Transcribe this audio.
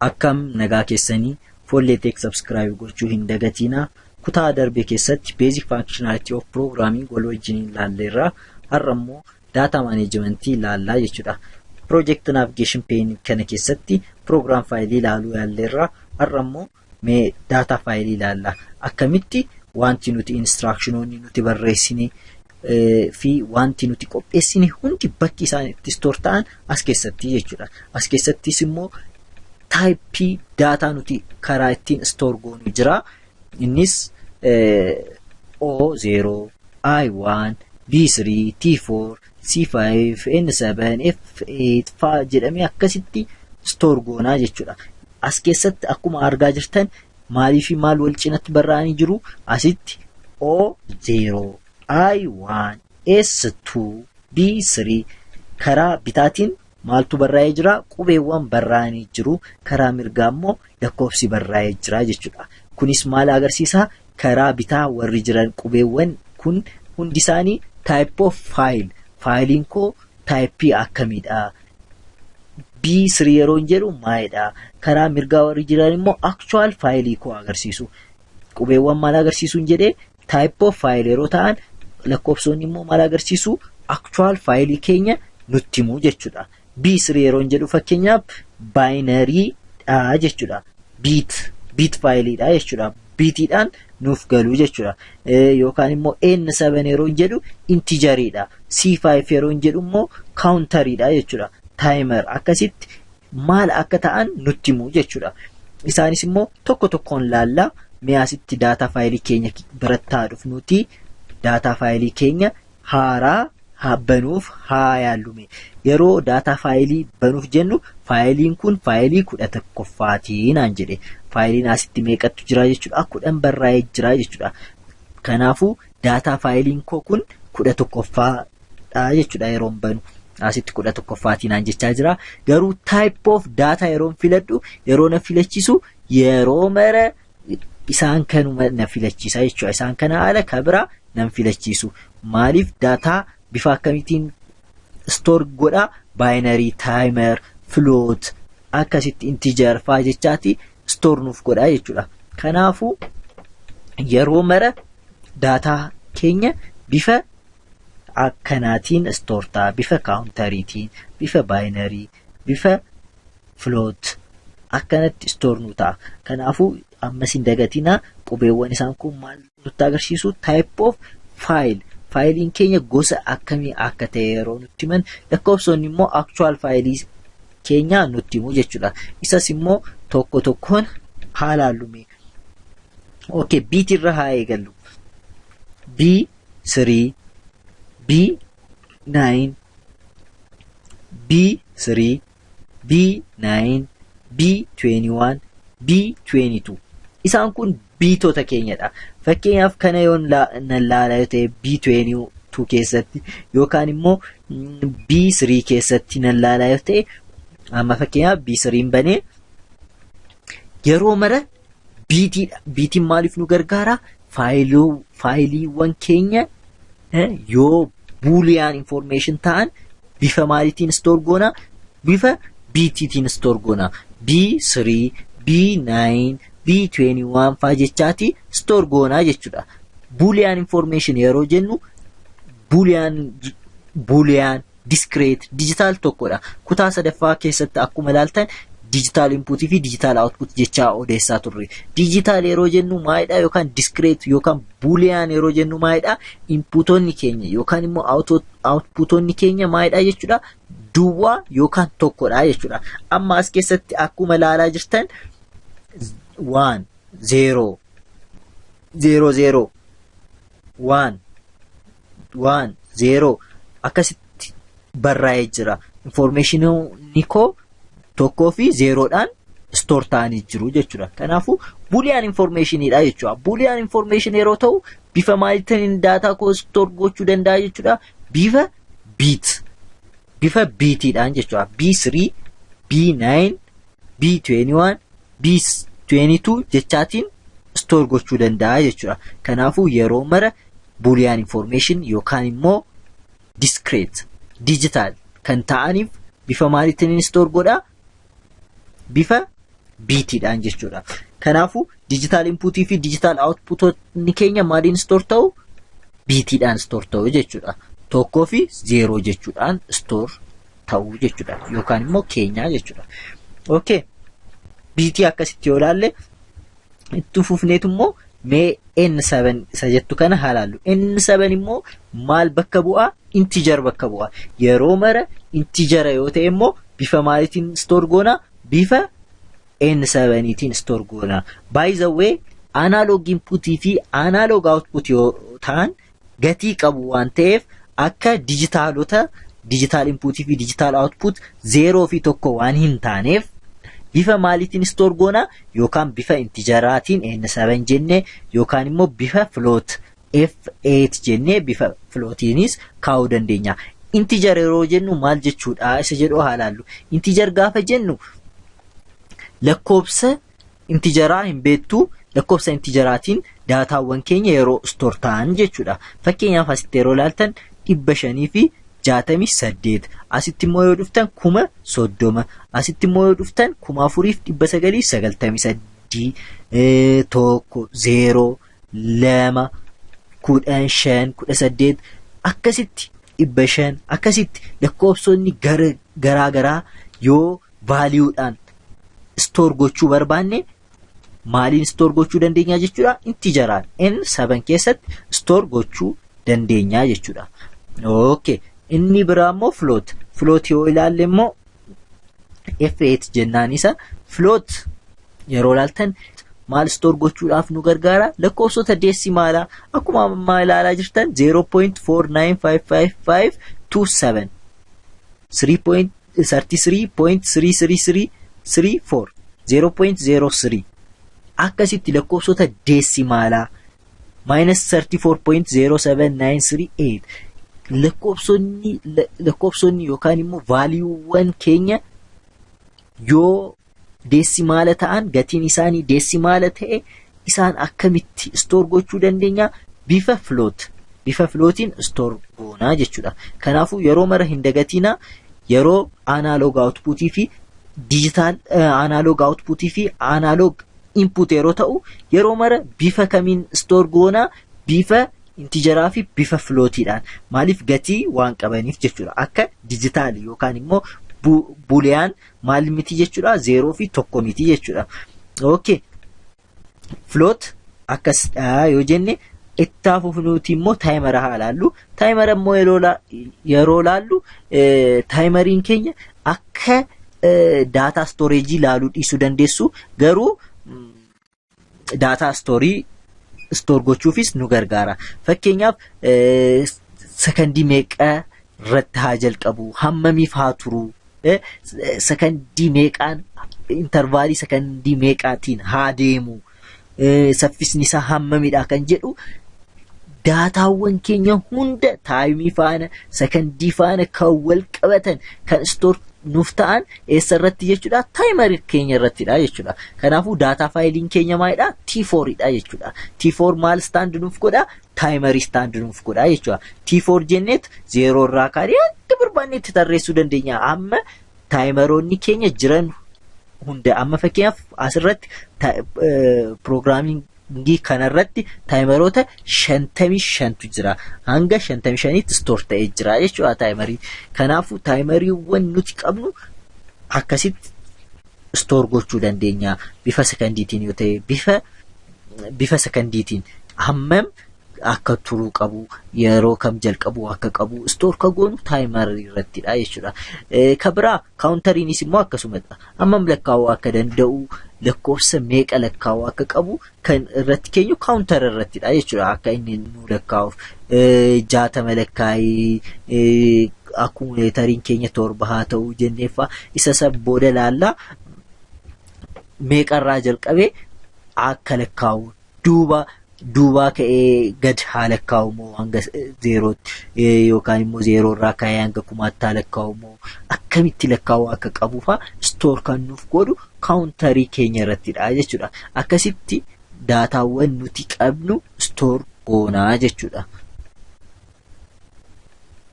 Akkam nagaa keessanii? Folleeteek subscribe gochuu hin dagatinaa. Kutaa darbe keessatti basic functionality of programming wal wajjin ilaalleerra. Har'a immoo data management ilaallaa jechuudha. Project navigation pane kana keessatti program faayilii ilaaluu yaalleerra. Har'a immoo mee data faayilii ilaalla. Akkamitti wanti nuti instructionoonni nuti barreessine fi wanti nuti qopheessine hundi bakki isaan itti store ta'an as keessatti jechuudha. As keessattis immoo type data nuti karaa ittiin store goonu jira. Innis O0, I1, B3, T4, C5, N7, F8 faa jedhamee akkasitti store goonaa jechuudha. As keessatti akkuma argaa jirtan maalii fi maal wal cinatti barraa'anii jiru? Asitti O0, I1, S2, B3 karaa bitaatiin maaltu barraa'ee jira? Qubeewwan barraa'anii jiru. Karaa mirgaa immoo lakkoofsi barraa'ee jira jechuudha. Kunis maal agarsiisa? Karaa bitaa warri jiran qubeewwan kun hundi isaanii type of file. Faayiliin koo type akkamiidha? B3 yeroo jedhu maalidha? Karaa mirgaa warri jiran immoo actual faayilii koo agarsiisu. Qubeewwan maal agarsiisu jedhee? Type of file yeroo ta'an, lakkoofsonni immoo maal agarsiisu? Actual faayilii keenya nutti himu jechuudha. B3 yeroo jedhu fakkeenyaaf binary dha jechuudha. Bit faayiliidha jechuudha. Bitiidhaan nuuf galu jechuudha. Yookaan immoo N7 yeroo jedhu integeriidha. C5 yeroo jedhu immoo counteriidha jechuudha. Timer akkasitti maal akka ta'an nutti himu jechuudha. Isaanis immoo tokko tokkoon laallaa. Mee asitti data faayilii keenya biratti haa dhufnuuti data faayilii keenya haaraa haa banuuf haa yaallume. Yeroo data faayilii banuuf jennu faayiliin kun faayilii 11ffaatii naan jedhe. Faayiliin asitti meeqattu jira jechuudha? 10 barraa'ee jira jechuudha. Kanaafuu data faayiliin koo kun 11ffaadha jechuudha yeroon banu. Asitti 11ffaatii naan jechaa jira. Garuu type of data yeroon filadhu, yeroo na filachiisu, yeroo mara isaan kanuma na filachiisa jechuudha. Isaan kana haala kan biraa nan filachiisu. Maaliif? Data bifa akkamiitiin store godhaa? Binary, timer, float, akkasitti integer faa jechaati store nuuf godhaa jechuudha. Kanaafuu yeroo mara data keenya bifa akkanaatiin store ta'a. Bifa counteriitiin, bifa binary, bifa float akkanatti store nu ta'a. Kanaafuu ammas hin dagatinaa, qubeewwan isaan kun maal nutti agarsiisu? Type of file. Faayiliin keenya gosa akkamii akka ta'e yeroo nutti himan, lakkoofsonni immoo actual faayilii keenya nutti himu jechuudha. Isas immoo tokko tokkoon haa laallume. Okay, biitirra haa eegallu. B3, B9, B3, B9, B21, B22. Isaan kun biitota keenyadha. Fakkeenyaaf kana yoon nan laala yoo ta'e, B22 keessatti yookaan immoo B3 keessatti nan laala yoo ta'e, amma fakkeenyaaf B3 banee, yeroo mara biitiidha. Biitiin maaliif nu gargaara? Faayiliiwwan keenya yoo boolean information ta'an bifa maaliitiin store goona? Bifa biitiitiin store goona. B3, B9, B21 faa jechaati store goonaa jechuudha. Boolean information yeroo jennu boolean, discrete, digital tokkodha. Kutaa sadaffaa keessatti akkuma ilaaltan digital inputii fi digital output jechaa odeessaa turre. Digital yeroo jennu maalidha, yookaan discrete yookaan boolean yeroo jennu maalidha? Inputoonni keenya yookaan immoo outputoonni keenya maalidha jechuudha? Duwwaa yookaan tokkodha jechuudha. Amma as keessatti akkuma ilaalaa jirtan 1 0 0 0 1 1 0 akkasitti barraa'ee jira. Informationii koo tokkoo fi zeeroodhaan store ta'anii jiru jechuudha. Kanaafuu boolean informationiidha jechuudha. Boolean information yeroo ta'u bifa maaliitiin data koo store gochuu danda'a jechuudha? Bifa bit. Bifa biitiidhaan jechuudha. B3, B9, B21, B22 jechaatiin store gochuu danda'a jechuudha. Kanaafuu yeroo mara boolean information yookaan immoo discrete, digital kan ta'aniif bifa maaliitiin store godhaa? Bifa Bitiidhaan jechuudha. Kanaafuu digital inputii fi digital outputoonni keenya maaliin store ta'u? Bitiidhaan store ta'u jechuudha. 1 fi 0 jechuudhaan store ta'u jechuudha. Yookaan immoo keenyaa jechuudha. Okay. Bitii akkasitti yoo ilaalle itti fufneetu immoo mee N7 isa jettu kana haa ilaallu. N7 immoo maal bakka bu'aa? Integer bakka bu'aa. Yeroo mara integera yoo ta'e immoo bifa maaliitiin store goona? Bifa N7tiin store goona. By the way, analog inputii fi analog output yoo ta'an gatii qabu waan ta'eef akka dijitaalota digital inputii fi digital output 0 fi 1 waan hin taaneef bifa maaliitiin store goona? Yookaan bifa integeraatiin N7 jennee yookaan immoo bifa float F8 jennee bifa floatiinis kaa'uu dandeenya. Integer yeroo jennu maal jechuudha isa jedhu haa ilaallu. Integer gaafa jennu lakkoofsa integeraa hin beektu, lakkoofsa integeraatiin daataawwan keenya yeroo store ta'an jechuudha. Fakkeenyaaf asitti yeroo ilaaltan 568, asitti immoo yoo dhuftan 30,000, asitti immoo yoo dhuftan 4,998, 1 0 2 15 18 akkasitti 500 akkasitti lakkoofsonni garaa garaa yoo valueudhaan store gochuu barbaanne maaliin store gochuu dandeenya jechuudha? Integeraan N7 keessatti store gochuu dandeenya jechuudha. Okay. Inni biraa immoo float. Float yoo ilaalle immoo F8 jennaan isa. Float yeroo ilaaltan maal store gochuudhaaf nu gargaara? Lakkoofsota decimaalaa akkuma ammaa ilaalaa jirtan 0.4955527, 3.33.33334, 0.03 akkasitti lakkoofsota decimaalaa minus 34.07938 lakkoofsonni yookaan immoo valuewwan keenya yoo decimaala ta'an, gatiin isaanii decimaala ta'e, isaan akkamitti store gochuu dandeenya? Bifa floatiin store goonaa jechuudha. Kanaafuu yeroo mara hin dagatinaa, yeroo analog outputii fi digital analog outputii fi analog input yeroo ta'u yeroo mara bifa kamiin store goonaa? Bifa integeraa fi bifa floatiidhaan. Maaliif? Gatii waan qabaniif jechuudha. Akka dijitaalii yookaan immoo boolean maal miti jechuudha? 0 fi 1 miti jechuudha. Okay. Float akkasidha yoo jenne itti fufnuuti immoo timera haa ilaallu. Timera immoo yeroo laallu timeriin keenya akka data storageii ilaaluu dhiisuu dandeessu, garuu data storeii store gochuufis nu gargaara. Fakkeenyaaf sakandii meeqa irratti haa jalqabu, hammamiif haa turu, sakandii meeqaan, intervalii sakandii meeqaatiin haa deemu, saffisni isaa hammamidha kan jedhu daataawwan keenya hunda timeii faana, sakandii faana kan wal qabatan kan store nuuf ta'an eessa irratti jechuudha? Timerii keenya irrattidha jechuudha. Kanaafuu data fileiin keenya maalidha? T4dha jechuudha. T4 maal stand nuuf godha? Timerii stand nuuf godha jechuudha. T4 jenneet 0 irraa kaanee hanga barbaannetti tarreessuu dandeenya. Amma timeroonni keenya jiran hunda amma fakkeenyaaf asirratti programmingii kanarratti timeroota 55tu jira. Hanga 55tti store ta'ee jira jechuudha timerii. Kanaafuu timeriiwwan nuti qabnu akkasitti store gochuu dandeenya. Bifa sekandiitiin yoo ta'e, bifa sekandiitiin hammam akka turuu qabu, yeroo kam jalqabu akka qabu store ka goonu timerii irrattidha jechuudha. Ka biraa counteriinis immoo akkasumadha. Hammam lakkaa'uu akka danda'u, lakkoofsa meeqa lakkaa'uu akka qabu kan irratti keenyu countera irrattidha jechuudha. Akka inni nu lakkaa'uuf 60 lakkaa'ii, accumulatoriin keenya 7 haa ta'u jenneeffaa isa san booda laallaa, meeqarraa jalqabee akka lakkaa'u, duuba duubaa ka'ee gad haa lakkaa'u moo hanga 0tti, yookaan immoo 0 irraa ka'ee hanga 1000tti haa lakkaa'u moo, akkamitti lakkaa'uu akka qabuufaa store kan nuuf godhu counterii keenya irrattidha jechuudha. Akkasitti daataawwan nuti qabnu store goonaa jechuudha.